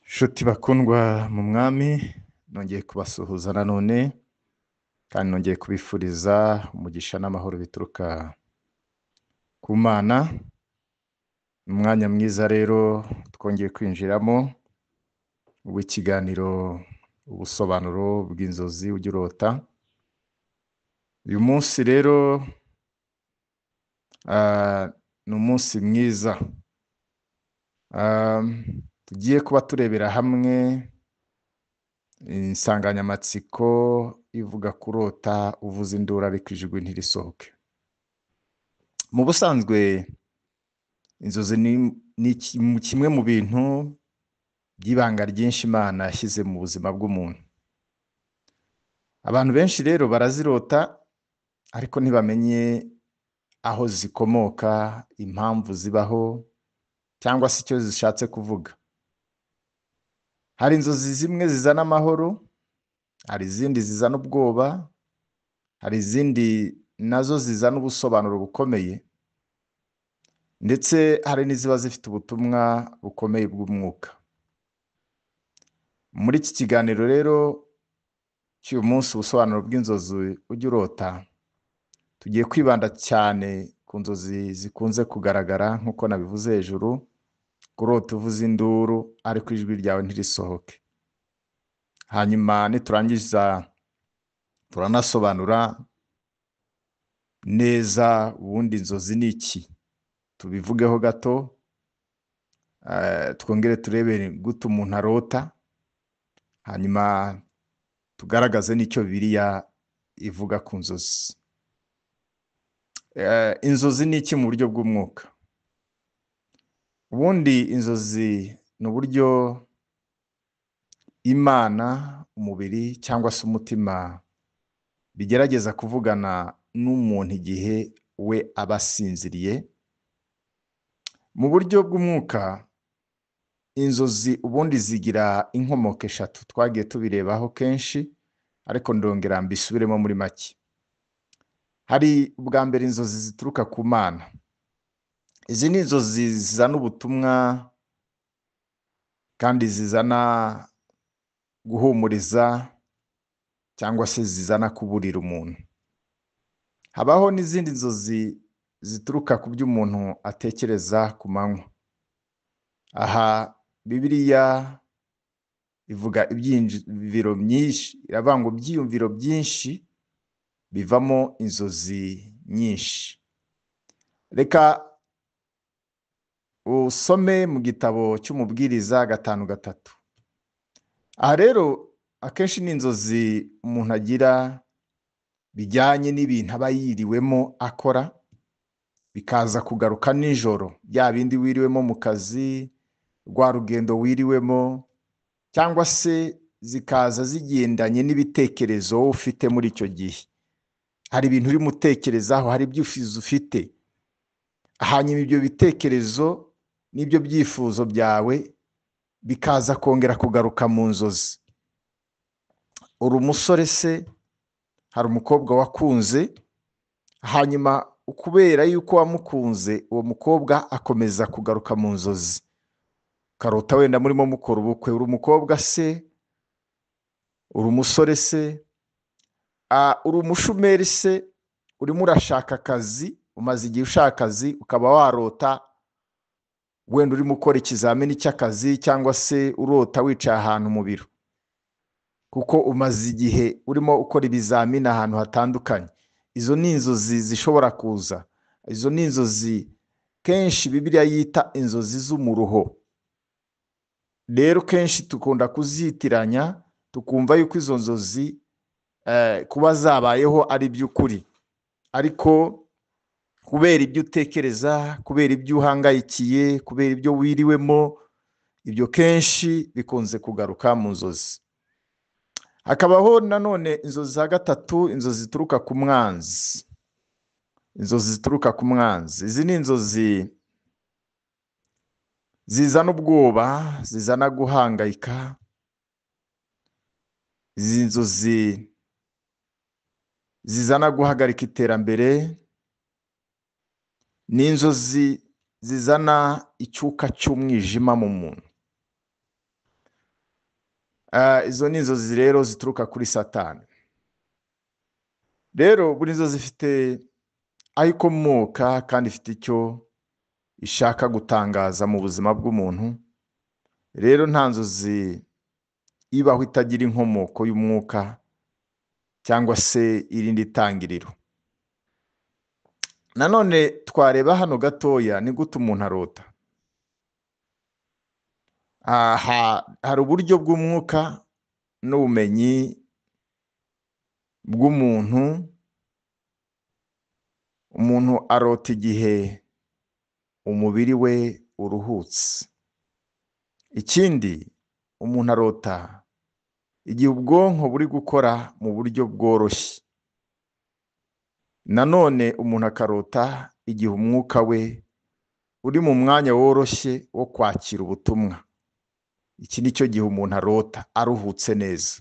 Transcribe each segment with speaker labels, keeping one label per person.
Speaker 1: Nshuti bakundwa mu Mwami, nongeye kubasuhuza nanone kandi nongeye kubifuriza umugisha n'amahoro bituruka ku Mana. Umwanya mwiza rero twongeye kwinjiramo w'ikiganiro ubusobanuro bw'inzozi ujya urota. Uyu munsi rero ni umunsi mwiza, tugiye kuba turebera hamwe insanganyamatsiko ivuga kurota uvuza induru ariko ijwi ntirisohoke. Mu busanzwe inzozi ni kimwe mu bintu by'ibanga ryinshi Imana yashyize mu buzima bw'umuntu. Abantu benshi rero barazirota ariko ntibamenye aho zikomoka, impamvu zibaho cyangwa se icyo zishatse kuvuga. Hari inzozi zimwe zizana amahoro, hari izindi zizana ubwoba, hari izindi nazo zizana ubusobanuro bukomeye, ndetse hari n'iziba zifite ubutumwa bukomeye bw'umwuka. Muri iki kiganiro rero cy'uyu munsi, ubusobanuro bw'inzozi ujya urota, tugiye kwibanda cyane ku nzozi zikunze kugaragara nk'uko nabivuze hejuru, kurota uvuza induru ariko ijwi ryawe ntirisohoke. Hanyuma niturangiza turanasobanura neza ubundi inzozi ni iki, tubivugeho gato, twongere turebe gute umuntu arota, hanyuma tugaragaze n'icyo Bibiliya ivuga ku nzozi. Inzozi ni iki mu buryo bw'umwuka? Ubundi inzozi ni uburyo Imana, umubiri cyangwa se umutima bigerageza kuvugana n'umuntu igihe we aba asinziriye. Mu buryo bw'umwuka inzozi ubundi zigira inkomoko eshatu, twagiye tubirebaho kenshi ariko ndongera mbisubiremo muri make. Hari ubwa mbere inzozi zituruka ku Mana. Izi ni inzozi zizana ubutumwa kandi zizana guhumuriza cyangwa se zizana kuburira umuntu. Habaho n'izindi nzozi zituruka ku byo umuntu atekereza ku manywa. Aha Bibiliya ivuga ibyiyumviro byinshi, iravuga ngo ibyiyumviro byinshi bivamo inzozi nyinshi. Reka usome mu gitabo cy'Umubwiriza 5:3. Aha rero akenshi ni inzozi umuntu agira bijyanye n'ibintu aba yiriwemo akora, bikaza kugaruka nijoro, bya bindi wiriwemo mu kazi, rwa rugendo wiriwemo, cyangwa se zikaza zigendanye n'ibitekerezo wowe ufite muri icyo gihe. Hari ibintu urimo utekerezaho, hari ibyifuzo ufite, hanyuma ibyo bitekerezo n'ibyo byifuzo byawe bikaza kongera kugaruka mu nzozi. Uri umusore se, hari umukobwa wakunze, hanyuma kubera yuko wamukunze uwo mukobwa akomeza kugaruka mu nzozi, ukarota wenda murimo mukora ubukwe. Uri umukobwa se, uri umusore se, uri umushumeri se, urimo urashaka akazi, umaze igihe ushaka akazi, ukaba warota wenda urimo ukora ikizamini cy'akazi, cyangwa se urota wicaye ahantu mu biro, kuko umaze igihe urimo ukora ibizamini ahantu hatandukanye. Izo ni inzozi zishobora kuza. Izo ni inzozi kenshi Bibiliya yita inzozi z'umuruho. Rero kenshi dukunda kuzitiranya, tukumva yuko izo nzozi kuba zabayeho ari iby'ukuri, ariko kubera ibyo utekereza, kubera ibyo uhangayikiye, kubera ibyo wiriwemo, ibyo kenshi bikunze kugaruka mu nzozi. Hakabaho nanone inzozi za gatatu, inzozi zituruka ku mwanzi. Inzozi zituruka ku mwanzi, izi ni inzozi zizana ubwoba, zizana guhangayika. Izi nzozi zizana guhagarika iterambere, ni inzozi zizana icyuka cy'umwijima mu muntu. Izo ni inzozi rero zituruka kuri Satani. Rero buri nzozi ifite aho ikomoka kandi ifite icyo ishaka gutangaza mu buzima bw'umuntu. Rero nta nzozi ibaho itagira inkomoko y'umwuka cyangwa se irindi tangiriro. Nanone twareba hano gatoya ni gute umuntu arota. Aha hari uburyo bw'umwuka n'ubumenyi bw'umuntu. Umuntu arota igihe umubiri we uruhutse. Ikindi, umuntu arota igihe ubwonko buri gukora mu buryo bworoshye. Nanone umuntu akarota igihe umwuka we uri mu mwanya woroshye wo kwakira ubutumwa. Iki ni cyo gihe umuntu arota aruhutse neza.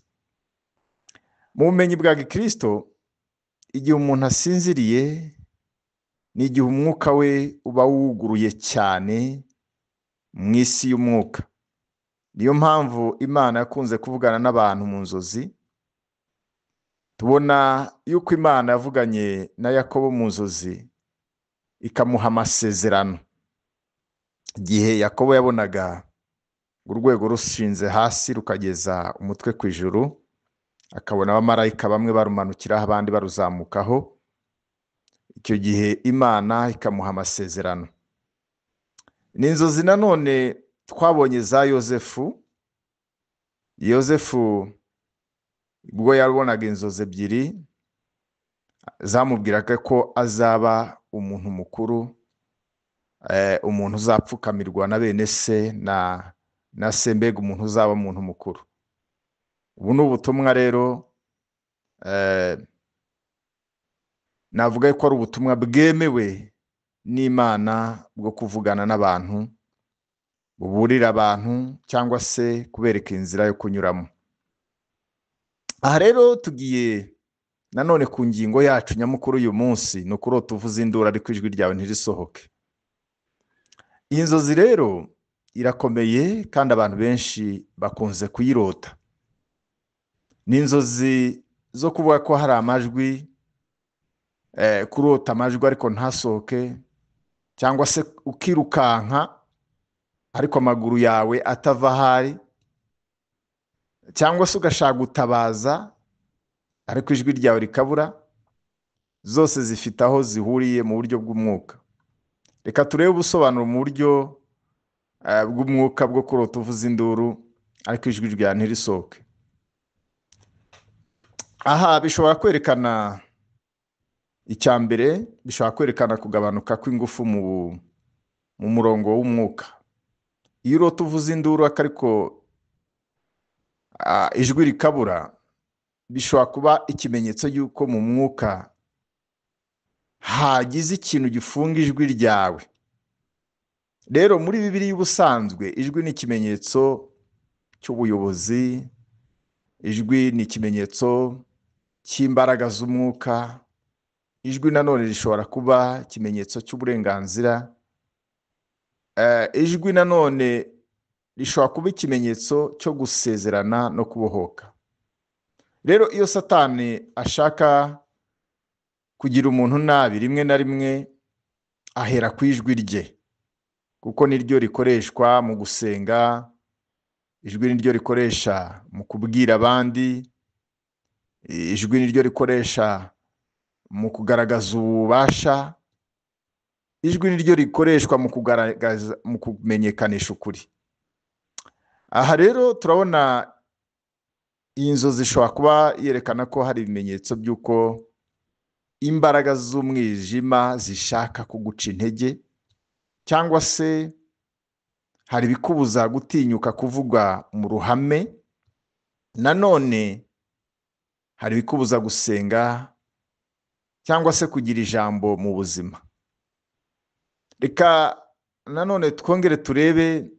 Speaker 1: Mu bumenyi bwa gikristo, igihe umuntu asinziriye ni igihe umwuka we uba wuguruye cyane mu isi y'umwuka. Niyo mpamvu Imana yakunze kuvugana n'abantu mu nzozi. Tubona yuko Imana yavuganye na Yakobo mu nzozi ikamuha amasezerano. Igihe Yakobo yabonaga urwego rushinze hasi rukageza umutwe ku ijuru, akabona abamarayika bamwe barumanukiraho abandi baruzamukaho, icyo gihe Imana ikamuha amasezerano. Ni inzozi nanone twabonye za Yozefu. Yozefu ubwo yabonaga inzozi ebyiri zamubwiraga ko azaba umuntu mukuru, umuntu uzapfukamirwa na bene se na se, mbega umuntu uzaba umuntu mukuru. Ubu ni ubutumwa rero navuga ko ari ubutumwa bwemewe n'Imana bwo kuvugana n'abantu, buburira abantu cyangwa se kubereka inzira yo kunyuramo. Aha rero tugiye nanone ku ngingo yacu nyamukuru uyu munsi, ni ukurota uvuza induru ariko ijwi ryawe ntirisohoke. Iyi nzozi rero irakomeye kandi abantu benshi bakunze kuyirota. Ni inzozi zo kuvuga ko hari amajwi, kurota amajwi ariko ntasohoke, cyangwa se ukirukanka ariko amaguru yawe atava ahari, cyangwa se ugashaka gutabaza ariko ijwi ryawe rikabura. Zose zifite aho zihuriye mu buryo bw'umwuka. Reka turebe ubusobanuro mu buryo bw'umwuka bwo kurota uvuza induru ariko ijwi ryawe ntirisohoke. Aha bishobora kwerekana icya mbere, bishobora kwerekana kugabanuka kw'ingufu mu murongo w'umwuka. Iyo urota uvuza induru ariko ijwi rikabura, bishobora kuba ikimenyetso y'uko mu mwuka hagize ikintu gifunga ijwi ryawe. Rero muri Bibiliya ubusanzwe ijwi ni ikimenyetso cy'ubuyobozi, ijwi ni ikimenyetso cy'imbaraga z'umwuka, ijwi nanone rishobora kuba ikimenyetso cy'uburenganzira, ijwi nanone rishobora kuba ikimenyetso cyo gusezerana no kubohoka. Rero iyo Satani ashaka kugira umuntu nabi, rimwe na rimwe ahera ku ijwi rye, kuko niryo rikoreshwa mu gusenga, ijwi niryo rikoresha mu kubwira abandi, ijwi niryo rikoresha mu kugaragaza ububasha, ijwi niryo rikoreshwa mu kugaragaza, mu kumenyekanisha ukuri. Aha rero turabona iyi nzozi ishobora kuba yerekana ko hari ibimenyetso by'uko imbaraga z'umwijima zishaka kuguca intege, cyangwa se hari ibikubuza gutinyuka kuvuga mu ruhame. Nanone hari ibikubuza gusenga cyangwa se kugira ijambo mu buzima. Reka nanone twongere turebe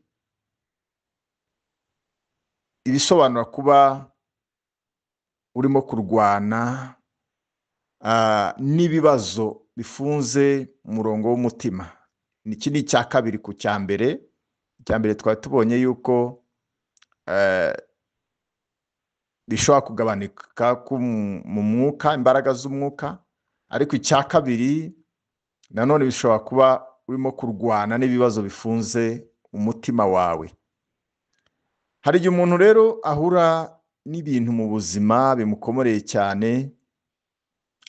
Speaker 1: ibisobanura kuba urimo kurwana n'ibibazo bifunze umurongo w'umutima. Iki ni icya kabiri ku cya mbere. Icya mbere twari tubonye yuko bishobora kugabanuka mu mwuka, imbaraga z'umwuka. Ariko icya kabiri nanone bishobora kuba urimo kurwana n'ibibazo bifunze umutima wawe. Hari igihe umuntu rero ahura n'ibintu mu buzima bimukomoreye cyane,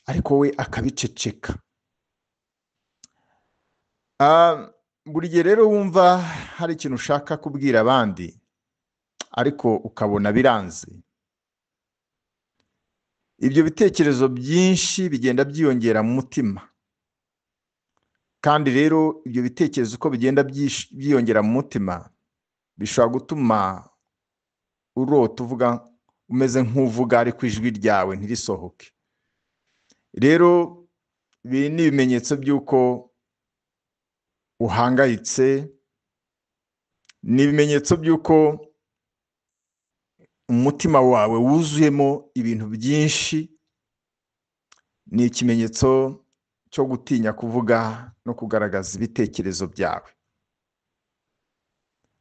Speaker 1: ariko we akabiceceka. Buri gihe rero wumva hari ikintu ushaka kubwira abandi, ariko ukabona biranze. Ibyo bitekerezo byinshi bigenda byiyongera mu mutima, kandi rero ibyo bitekerezo uko bigenda byiyongera mu mutima bishobora gutuma urota uvuga umeze nk'uvuga, ariko ijwi ryawe ntirisohoke. Rero ibi ni ibimenyetso by'uko uhangayitse, ni ibimenyetso by'uko umutima wawe wuzuyemo ibintu byinshi, ni ikimenyetso cyo gutinya kuvuga no kugaragaza ibitekerezo byawe.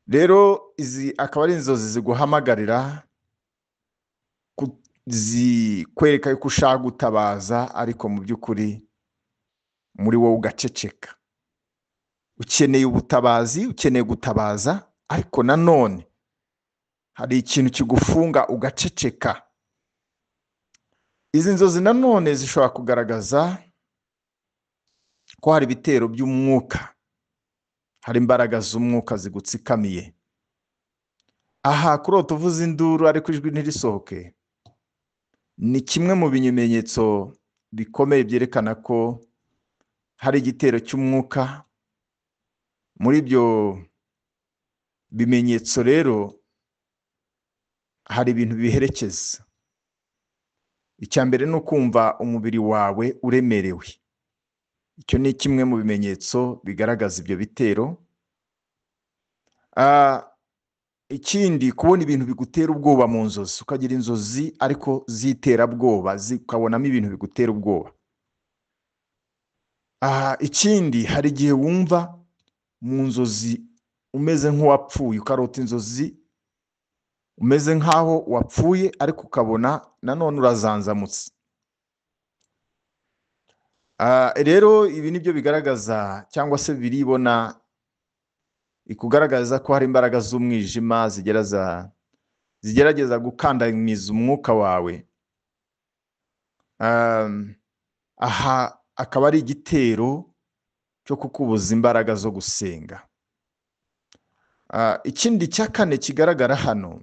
Speaker 1: Rero izi akaba ari inzozi ziguhamagarira zikwereka yuko ushaka gutabaza, ariko mu by'ukuri muri wowe ugaceceka. Ukeneye ubutabazi, ukeneye gutabaza, ariko nanone hari ikintu kigufunga ugaceceka. Izi nzozi nanone zishobora kugaragaza ko hari ibitero by'umwuka, hari imbaraga z'umwuka zigutsikamiye. Aha kurota uvuza induru ariko ijwi ntirisohoke ni kimwe mu bimenyetso bikomeye byerekana ko hari igitero cy'umwuka. Muri ibyo bimenyetso rero hari ibintu biherekeza. Icya mbere ni ukumva umubiri wawe uremerewe. Icyo ni kimwe mu bimenyetso bigaragaza ibyo bitero. Ikindi, kubona ibintu bigutera ubwoba mu nzozi, ukagira inzozi ariko z'iterabwoba, ukabonamo ibintu bigutera ubwoba. Ikindi, hari igihe wumva mu nzozi umeze nk'uwapfuye, ukarota inzozi umeze nk'aho wapfuye, ariko ukabona nanone urazanzamutse. Rero ibi nibyo bigaragaza cyangwa se biribona ikugaragaza ko hari imbaraga z'umwijima zigerageza gukandamiza umwuka wawe. Aha akaba ari igitero cyo kukubuza imbaraga zo gusenga. Ikindi cya kane kigaragara hano,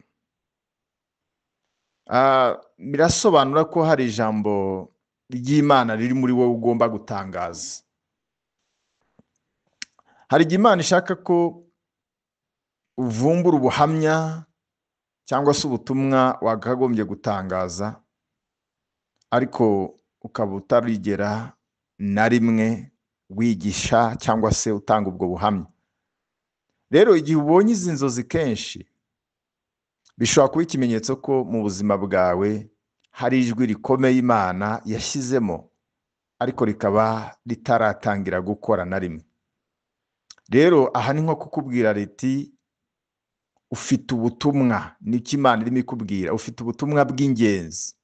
Speaker 1: birasobanura ko hari ijambo ry'Imana riri muri wowe ugomba gutangaza. Hari igihe Imana ishaka ko uvumbura ubuhamya cyangwa se ubutumwa wakagombye gutangaza, ariko ukaba utarigera na rimwe wigisha cyangwa se utanga ubwo buhamya. Rero igihe ubonye izi nzozi kenshi, bishobora kuba ikimenyetso ko mu buzima bwawe hari ijwi rikomeye Imana yashyizemo, ariko rikaba ritaratangira gukora na rimwe. Rero aha ni nko kukubwira riti ufite ubutumwa, nicyo Imana irimo ikubwira, ufite ubutumwa bw'ingenzi,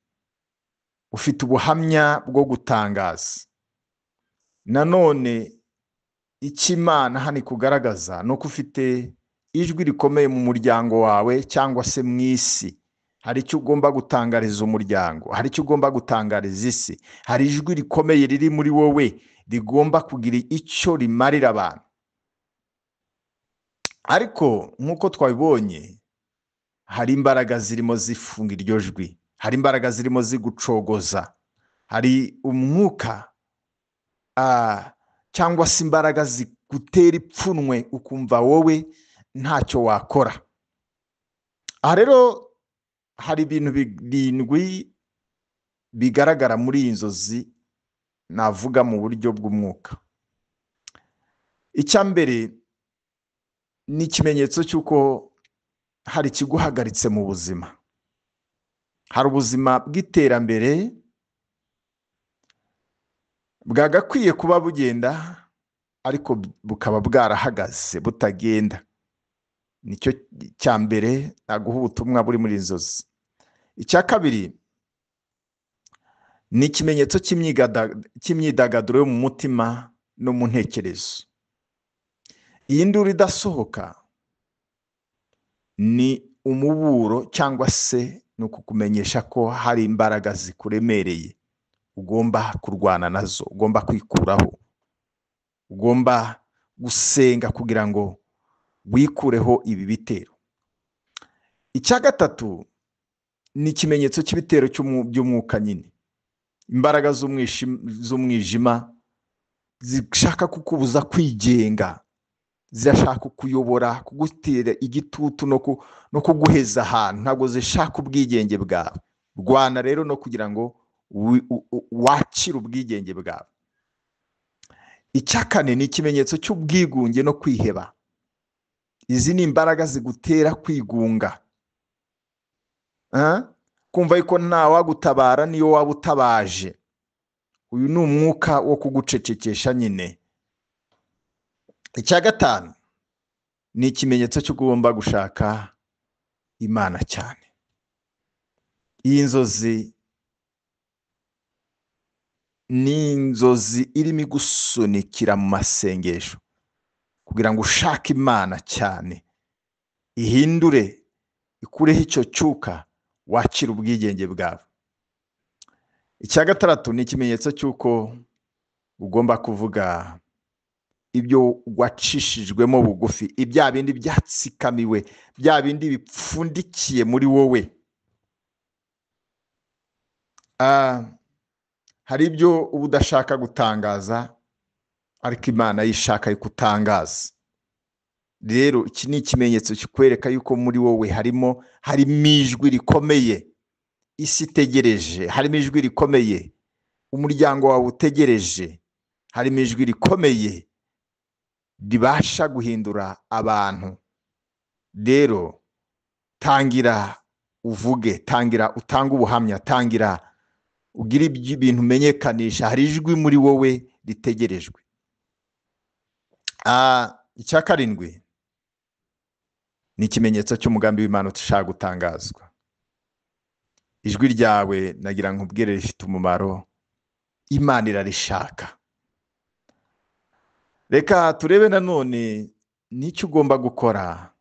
Speaker 1: ufite ubuhamya bwo gutangaza. Nanone icyo Imana hano ikugaragaza ni uko ufite ijwi rikomeye mu muryango wawe cyangwa se mu isi. Hari icyo ugomba gutangariza umuryango, hari icyo ugomba gutangariza isi, hari ijwi rikomeye riri muri wowe rigomba kugira icyo rimarira abantu. Ariko nk'uko twabibonye, hari imbaraga zirimo zifunga iryo jwi, hari imbaraga zirimo zigucogoza, hari umwuka cyangwa se imbaraga zigutera ipfunwe ukumva wowe ntacyo wakora. Aha rero hari ibintu birindwi bigaragara muri iyi nzozi navuga mu buryo bw'umwuka. Icya mbere ni ikimenyetso cy'uko hari ikiguhagaritse mu buzima. Hari ubuzima bw'iterambere bwagakwiye kuba bugenda, ariko bukaba bwarahagaze butagenda. Nicyo cya mbere naguha ubutumwa buri muri inzozi. Icya kabiri ni ikimenyetso cy'imyidagaduro yo mu mutima no mu ntekerezo. Iyi nduru idasohoka ni umuburo cyangwa se ni ukukumenyesha ko hari imbaraga zikuremereye ugomba kurwana nazo, ugomba kwikuraho, ugomba gusenga kugira ngo wikureho ibi bitero. Icya gatatu ni ikimenyetso cy'ibitero by'umwuka nyine, imbaraga z'umwijima zishaka kukubuza kwigenga, zirashaka kukuyobora, kugutera igitutu no kuguheza ahantu, ntabwo zishaka ubwigenge bwawe. Rwana rero no kugira ngo wakire ubwigenge bwawe. Icya kane ni ikimenyetso cy'ubwigunge no kwiheba. Izi ni imbaraga zigutera kwigunga, kumva yuko ntawagutabara niyo waba utabaje. Uyu ni umwuka wo kugucecekesha nyine. Icya gatanu ni ikimenyetso cyo ugomba gushaka Imana cyane. Iyi nzozi ni inzozi irimo igusunikira mu masengesho kugira ngo ushake Imana cyane, ihindure, ikureho icyo cyuka, wakire ubwigenge bwawe. Icya gatandatu ni ikimenyetso cy'uko ugomba kuvuga ibyo wacishijwemo bugufi, ibya bindi byatsikamiwe, bya bindi bipfundikiye muri wowe. Hari ibyo uba udashaka gutangaza, ariko Imana yishaka yuko utangaza. Rero iki ni ikimenyetso kikwereka yuko muri wowe harimo ijwi rikomeye isi itegereje, harimo ijwi rikomeye umuryango wawe utegereje, harimo ijwi rikomeye ribasha guhindura abantu. Rero tangira uvuge, tangira utange ubuhamya, tangira ugire ibintu umenyekanisha, hari ijwi muri wowe ritegerejwe. Icya karindwi ni ikimenyetso cy'umugambi w'Imana ushaka gutangazwa. Ijwi ryawe nagira nkubwire rifite umumaro, Imana irarishaka. Reka turebe nanone n'icyo ugomba gukora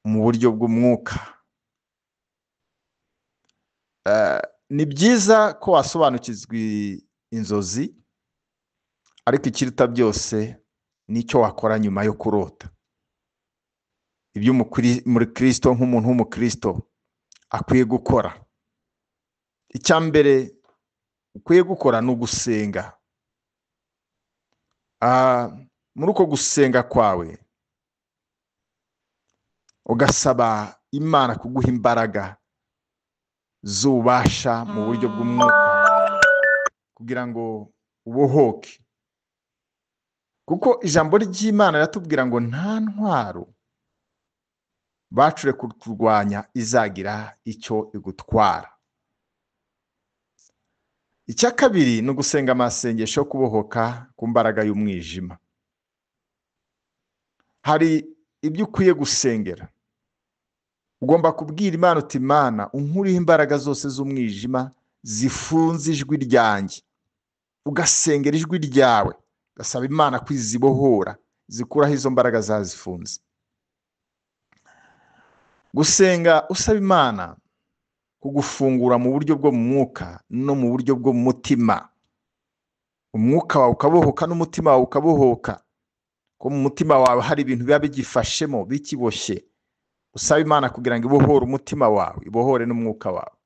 Speaker 1: mu buryo bw'umwuka. Ni byiza ko wasobanukizwa inzozi, ariko ikiruta byose nicyo wakora nyuma yo kurota. Ibyo muri Kristo nk'umuntu w'umukristo akwiye gukora, icya mbere ukwiye gukora ni ugusenga. Muri uko gusenga kwawe ugasaba Imana kuguha imbaraga z'ububasha mu buryo bw'umwuka kugira ngo ubohoke, kuko ijambo ry'Imana riratubwira ngo nta ntwaro bacure kurwanya izagira icyo igutwara. Icya kabiri ni ugusenga amasengesho yo kubohoka ku mbaraga y'umwijima. Hari ibyo ukwiye gusengera. Ugomba kubwira Imana uti Imana unkuriho imbaraga zose z'umwijima zifunze ijwi ryanjye. Ugasengera ijwi ryawe, ugasaba Imana kwizibohora, zikuraho izo mbaraga zazifunze. Gusenga usaba Imana kugufungura mu buryo bwo mu mwuka no mu buryo bwo mu mutima. Umwuka wawe ukabohoka n'umutima wawe ukabohoka. Ko mu mutima wawe hari ibintu biba bigifashemo bikiboshye, usaba Imana kugira ngo ibohore umutima wawe, ibohore n'umwuka wawe.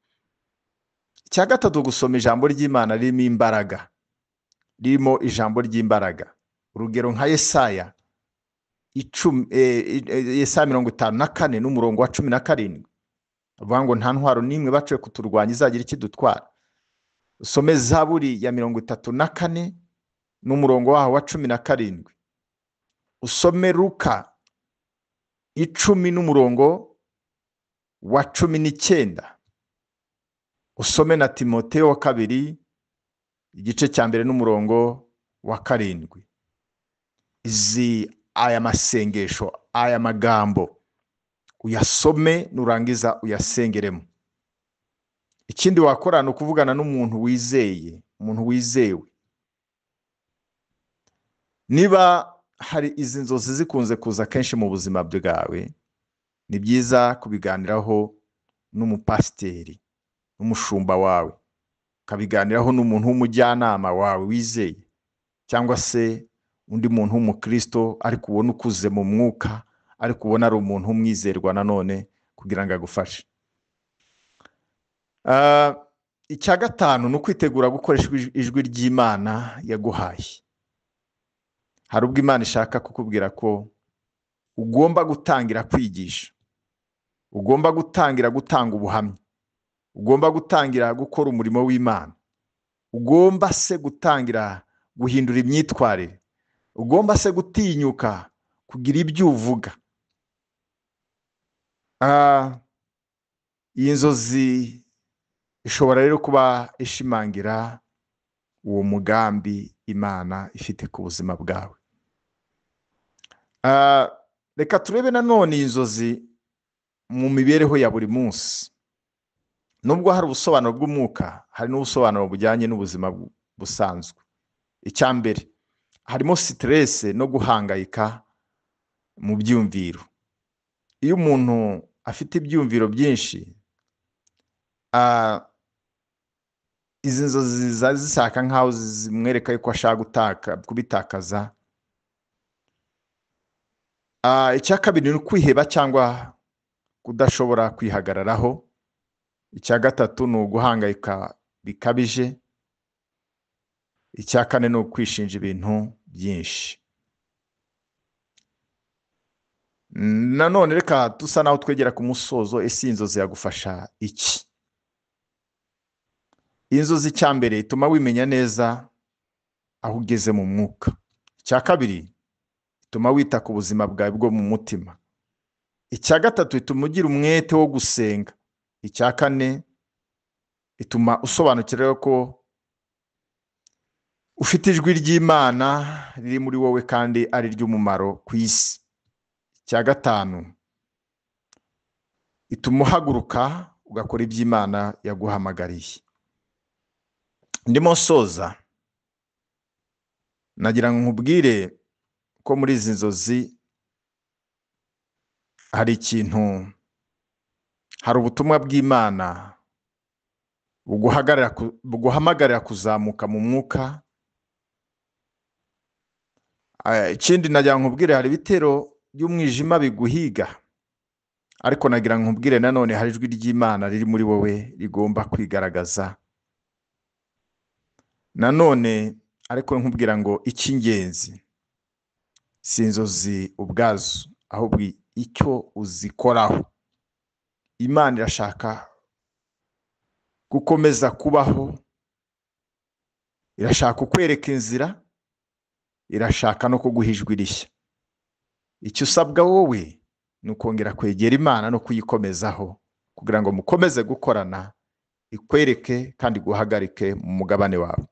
Speaker 1: Icya gatatu, gusoma ijambo ry'Imana ririmo imbaraga, ririmo ijambo ry'imbaraga. Urugero nka Yesaya Yesaya 54 n'umurongo wa 17, avuga ngo nta ntwaro n'imwe baciye kuturwanya izagira ikidutwara. Usome Zaburi ya 34 n'umurongo waho wa 17. Usome Luka 10 n'umurongo wa 19. Usome na Timoteyo wa 2 igice cya 1 n'umurongo wa 7. Izi aya masengesho, aya magambo Uyasome, nurangiza uyasengeremo. Ikindi wakora ni ukuvugana n'umuntu wizeye, umuntu wizewe. Niba hari izi nzozi zikunze kuza kenshi mu buzima bwawe, ni byiza kubiganiraho n'umupasiteri, n'umushumba wawe, ukabiganiraho n'umuntu w'umujyanama wawe wizeye, cyangwa se undi muntu w'umukristo ariko ubona ukuze mu mwuka, ariko ubona ari umuntu w'umwizerwa nanone, kugira ngo agufashe. Icya gatanu ni ukwitegura gukoresha ijwi ry'Imana yaguhaye. Hari ubwo Imana ishaka kukubwira ko ugomba gutangira kwigisha, ugomba gutangira gutanga ubuhamya, ugomba gutangira gukora umurimo w'Imana, ugomba se gutangira guhindura imyitwarire, ugomba se gutinyuka kugira ibyo uvuga. Iyi nzozi ishobora rero kuba ishimangira uwo mugambi Imana ifite ku buzima bwawe. Reka turebe nanone iyi nzozi mu mibereho ya buri munsi. Nubwo hari ubusobanuro bw'umwuka, hari n'ubusobanuro bujyanye n'ubuzima busanzwe. Icya mbere, harimo stress no guhangayika mu byumviro. Iyo umuntu afite ibyumviro byinshi, izi nzozi ziza zishaka nkaho zimwereka yuko ashaka kubitakaza. Icya kabiri ni ukwiheba cyangwa kudashobora kwihagararaho. Icya gatatu ni uguhangayika bikabije. Icya kane ni ukwishinja ibintu byinshi. Nanone reka dusa naho twegera ku musozo. Ese inzozi yagufasha iki? Inzozi cya mbere ituma wimenya neza aho ugeze mu mwuka. Icya kabiri ituma wita ku buzima bwawe bwo mu mutima. Icya gatatu ituma ugira umwete wo gusenga. Icya kane ituma usobanukirwa ko ufite ijwi ry'Imana riri muri wowe kandi ari ry'umumaro ku isi. Icya gatanu ituma uhaguruka ugakora iby'Imana yaguhamagariye. Ndimo nsoza, nagira ngo nkubwire ko muri izi nzozi hari ikintu, hari ubutumwa bw'Imana buguhamagarira kuzamuka mu mwuka. Ikindi nagira ngo nkubwire, hari ibitero by'umwijima biguhiga, ariko nagira ngo nkubwire nanone hari ijwi ry'Imana riri muri wowe rigomba kwigaragaza. Nanone ariko nkubwira ngo icy'ingenzi si inzozi ubwazo, ahubwo icyo uzikoraho. Imana irashaka gukomeza kubaho, irashaka kukwereka inzira, irashaka no kuguha ijwi rishya. Icyo usabwa wowe ni ukongera kwegera Imana no kuyikomezaho, kugira ngo mukomeze gukorana, ikwereke kandi iguhagarike mu mugabane wawe.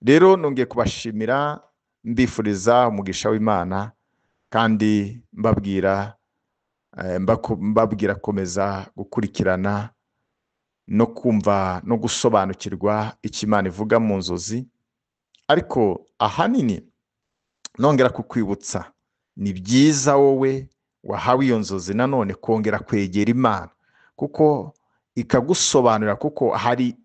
Speaker 1: Rero nongeye kubashimira, mbifuriza umugisha w'Imana, kandi mbabwira komeza gukurikirana no kumva no gusobanukirwa icyo Imana ivuga mu nzozi. Ariko ahanini nongera kukwibutsa, ni byiza wowe wahawe iyo nzozi nanone kongera kwegera Imana, kuko ikagusobanurira, kuko hari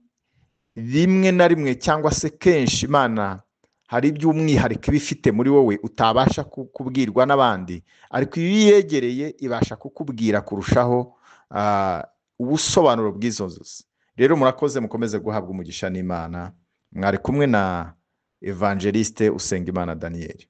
Speaker 1: rimwe na rimwe cyangwa se kenshi Imana hari iby'umwihariko iba ifite muri wowe utabasha kubwirwa n'abandi, ariko iyo uyegereye ibasha kukubwira kurushaho ubusobanuro bw'izo nzozi. Rero murakoze, mukomeze guhabwa umugisha n'Imana. Mwari kumwe na Evangeliste Usengimana Daniel.